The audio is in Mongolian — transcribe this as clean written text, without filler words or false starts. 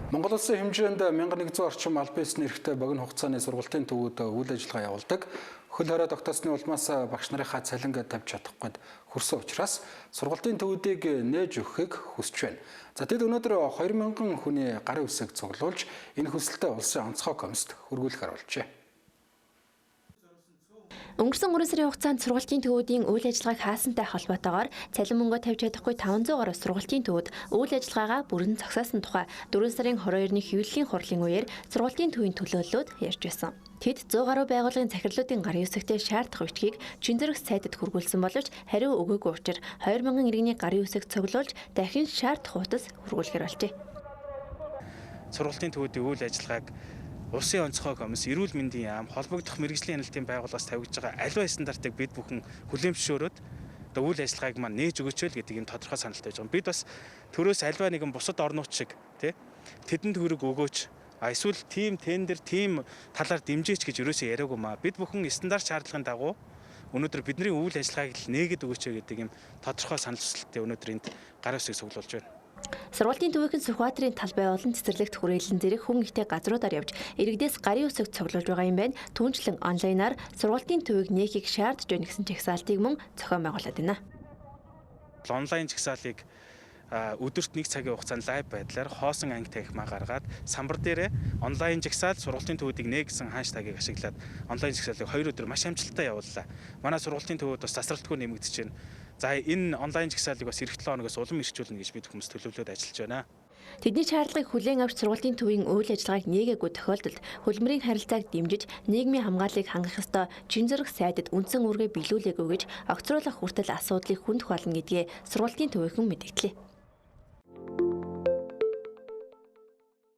Монгол улсын хэмжээнд 1100 орчим албан ёсны эрхтэй богино хугацааны сургалтын төвүүд үйл ажиллагаа явуулдаг. Хөл хорой тогтоосны улмаас багш нарынхаа цалинг тавьж чадахгүйд хүрсэн учраас сургалтын төвүүдийг нээж өгөхийг хүсэж байна. За, тэд өнөөдөр 2000 хүний гарын үсэг цуглуулж, энэ хүсэлтээ улсын онцгой комиссд хүргүүлэхээр болжээ. Өнгөрсөн 3 сарын хугацаанд сургалтын төвүүдийн үйл ажиллагааг хаасантай холбоотойгоор цалин мөнгөө тавьж чадахгүй 500 гаруй сургалтын төвүүд үйл ажиллагаагаа бүрэн зогсоосон тухай 4 сарын 22-ны хэвлэлийн хурлын үеэр сургалтын төвийн төлөөллүүд ярьж байсан. Тэд 100 гаруй байгууллагын захирлуудын гарын үсэгтэй шаардах бичгийг Чинзэрэг сайдад хүргүүлсэн боловч хариу өгөөгүй учраас 2000 иргэний гарын үсэг цуглуулж дахин шаардах хутас хүргүүлэхээр болжээ. Сургалтын төвүүдийн үйл ажиллагааг Улсын онцгой комисс, эрүүл мэндийн яам, холбогдох мэргэжлийн хяналтын байгууллагаас тавигдж байгаа аливаа стандартыг бид бүхэн хүлээн зөвшөөрөөд одоо үйл ажиллагааг маань нээж өгөөч л гэдэг юм тодорхой саналтай байж байгаа. Бид бас төрөөс аливаа нэгэн бусад орнууд шиг, тий, тэдэнд төгрөг өгөөч, а эсвэл тийм тендер, тийм талаар дэмжээч гэж ерөөсөө яриаггүй маа. Бид бүхэн стандарт шаардлагын дагуу өнөөдөр бидний үйл ажиллагааг л нээгээд өгөөч гэдэг юм тодорхой санал хүсэлттэй өнөөдөр энд гарын үсгийг цуглуулж байна. Сургалтын төвийнхэн Сүхбаатарын талбай болон цэцэрлэгт хүрээлэн зэрэг хүн ихтэй газруудаар явж иргэдээс гарын үсэг цуглуулж байгаа юм байна. Түүнчлэн онлайнаар сургалтын төвийг нээхийг шаардж байна гэсэн жагсаалтыг мөн зохион байгуулад байна. Онлайн жагсаалыг өдөрт 1 цагийн хугацаанд live байдлаар хоосон анги танхимаа гаргаад, самбар дээрээ онлайн жагсаал, сургалтын төвүүдийг нээ гэсэн hashtag ыг ашиглаад онлайн жагсаалыг 2 өдөр маш амжилттай явууллаа. Манай сургалтын төвүүд бас тасралтгүй нэмэгдэж байна. За, энэ онлайн жагсаалыг бас ирэх 7 хоногоос улам эрхжүүлнэ гэж бид хүмүүс төлөвлөөд ажиллаж байна. Тэдний шаардлагыг хүлээн авч сургалтын төвийн үйл ажиллагааг нээгээгүй тохиолдолд хөдөлмөрийн харилцааг дэмжиж, нийгмийн хамгааллыг хангах ёстой Чинзэрэг сайдад үндсэн үүргээ биелүүлээгүй гэж огцруулах хүртэл асуудлыг хөндөх болно гэдгээ сургалтын төвийнхэн мэдэгдлээ.